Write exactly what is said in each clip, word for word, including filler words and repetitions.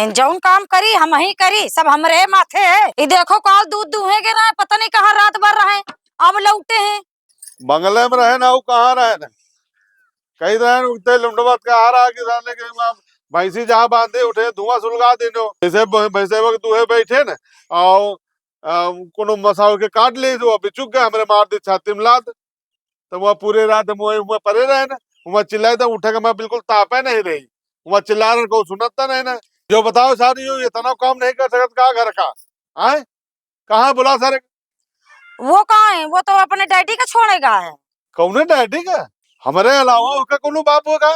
इन जौन काम करी, हमहीं करी, सब हमरे माथे है। ई देखो, काल दूध दूहे के रहे, पता नहीं कहाँ रात भर रहे, अब लौटे हैं। बंगले में रहे ना, वो कहाँ रहे ना, कहीं रहे ना, उठते लुंडवत का आ रहा कि साले के वहाँ भैंसी जहाँ बांधे उठे, धुआं सुलगा देनो। जैसे ब-, भैंसे वक्त दूहे बैठे ना, और, आ, कोनो मसाओ के काट ले, जो अभी चुक गए, हमरे मार दे छाती में लात। तो वहाँ पूरे रात हम वहीं, वहाँ परे रहे ना, वहाँ चिल्लाए तो उठे के मैं बिल्कुल तापे नहीं रही, वहाँ चिल्ला रहे, को सुनता नहीं ना। जो बताओ सारी, यो इतना काम नहीं कर सकत का घर का? आए, कहाँ बुला सारे? वो कहाँ है? वो तो अपने डैडी का छोड़ेगा है। कौने डैडी का? हमरे अलावा उसका कोनो बाप होगा?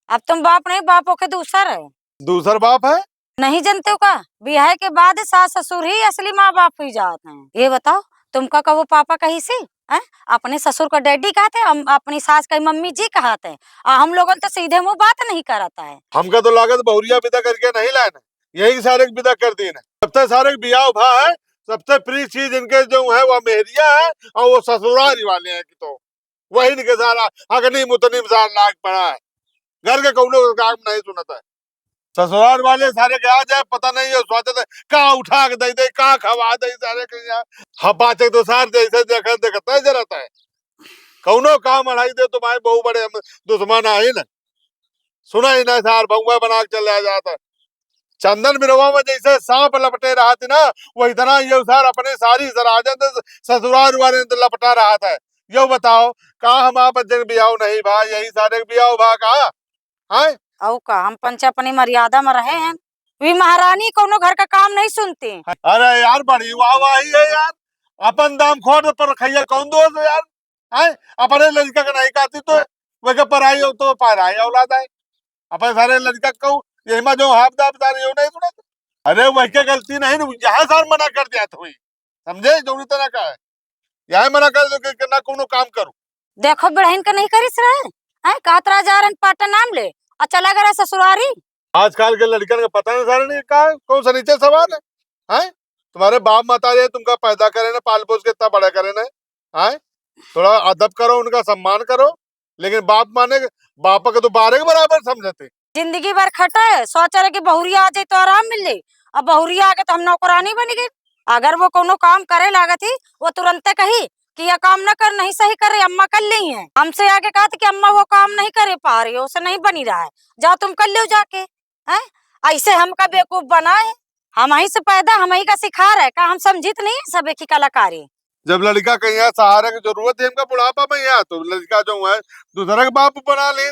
अब तुम बाप नहीं, बाप होके दूसर है। दूसर बाप है? नहीं जानते हो का? बियाह के बाद सास ससुर ही असली माँ बाप हुई जात हैं। ये बताओ, तुमका कबो पापा कही सी? हैं? अपने ससुर का डैडी कहते, हम अपनी सास का मम्मी जी कहते हैं। आ हम लोगन तो सीधे मुंह बात नहीं करता है। हमका तो लागत बहुरिया विदा करके नहीं लाए ना, यही सारे के विदा कर दी ना। सबसे सारे के बियाह भा है, सबसे प्रिय चीज इनके जो है वो मेहरिया है, और वो ससुरारी वाले हैं कि तो वही इनके सारा अग्नि मुतनी में सारा लाग पड़ा है। घर के कौनो काम नहीं सुनता है। ससुराल वाले सारे के आ जाए, पता नहीं है, सोचते हैं, का उठा के दे दे, का खवा दे सारे के यहाँ। हम बातें तो सार जैसे देखा, देखता ही रहता है। कौनो काम अढ़ाई दे, तुम्हारे बहू बड़े हम दुश्मन आए ना। सुना ही ना सार, बउआ बना के चले आ जाता है। चंदन बिरवा में जैसे सांप लपटे रहत ना, वही तरह ये सार अपने सारी सराजन से ससुराल वाले से लपटा रहत है। यो बताओ, का हम आप जन बियाह नहीं भा, यही सारे के बियाह भा का? हैं? अउ का, हम पंच अपनी मर्यादा में रहे हैं। वी महारानी कौनो घर का काम नहीं सुनती। अरे यार, बड़ी वाहवाही है यार, अपन दाम खोट पर खैया कौन दोष है यार? हैं? अपने लड़का का नहीं कहती तो वह पराई हो तो पराई औलाद है। अपने सारे लड़का को यही में जो हाफ दाब दार यो नहीं सुनत। अरे वह क्या गलती नहीं, यहाँ सार मना कर दिया था, समझे? जरूरी तरह का है, यहाँ मना कर दो कि, कि ना कोनो काम करो। देखो बिड़हिन के नहीं करिस रहे, हैं? कहत रहा जा रहे पाटन नाम ले, और चला गया ससुरारी। आजकल के लड़कन का पता नहीं सारे नहीं का, कौन सा नीचे सवाल है, हैं? तुम्हारे बाप माता ये तुमका पैदा करे ना, पाल पोस के इतना बड़ा करे ना, हैं? थोड़ा अदब करो, उनका सम्मान करो, लेकिन बाप माने, बाप के तो बारे के बराबर समझते। जिंदगी भर खटे, सोच रहे कि बहुरिया आ जाए तो आराम मिल जाए, अब बहुरिया आगे तो हम नौकरानी बन गए। अगर वो कोनो काम करे लागत ही, वो तुरंते कही कि यह काम न कर, नहीं सही करे, अम्मा कर ली हैं। हमसे आगे कहत कि अम्मा वो काम नहीं करे पा रही, उसे नहीं बनी रहा है, जाओ तुम कर लो जाके। हैं? ऐसे हमका बेवकूफ बनाए, हम ही से पैदा, हम ही का सिखा रहे, का हम समझित नहीं है सब एक ही कलाकारी? जब लड़का कहीं यहाँ सहारा की जरूरत है, हमका बुढ़ापा में यहाँ, तो लड़का जो है, दूसरा के बाप बना ले।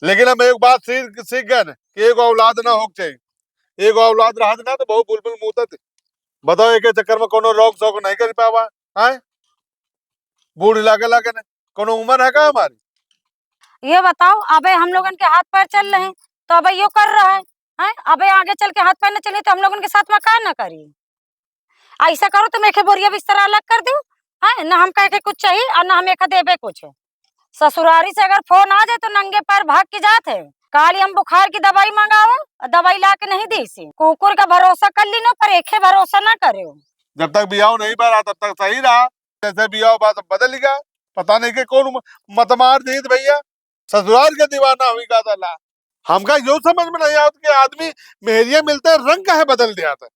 लेकिन हम एक बात सीख, सीख गए न कि एगो औलाद ना होके चाहिए। एगो औलाद रहत ना, तो बहुत बुलबुल मूतत। बताओ, एक चक्कर में कोनो रोक सोक नहीं कर पावा, हैं? बूढ़ लागे लागे न, कोनो उम्र है का हमारी? ये बताओ, अबे हम लोगन के हाथ पैर चल रहे हैं, तो अबे यो कर रहा है, हैं? अबे आगे चल के हाथ पैर न चली, तो हम लोगन के साथ में का न करी? ऐसा करो, तुम एक बोरिया बिस्तर अलग कर दो, हैं? ना हम कह के कुछ चाहिए और ना हम एक देबे कुछ। ससुरारी से अगर फोन आ जाए, तो नंगे पैर भाग के जात है। काली हम बुखार की दवाई मंगाओ, और दवाई ला के नहीं देसी। कुकुर का भरोसा कर ली नो, पर एके भरोसा ना करो। जब तक बियाह नहीं भरा, तब तक सही रहा। जैसे बियाह बा, सब बदल गया। पता नहीं के कौन म-, मत मार दी भैया। ससुराल के दीवाना हुई का साला। हमका यो समझ में नहीं आवत कि आदमी मेहरिया मिलते रंग काहे बदल दिया था।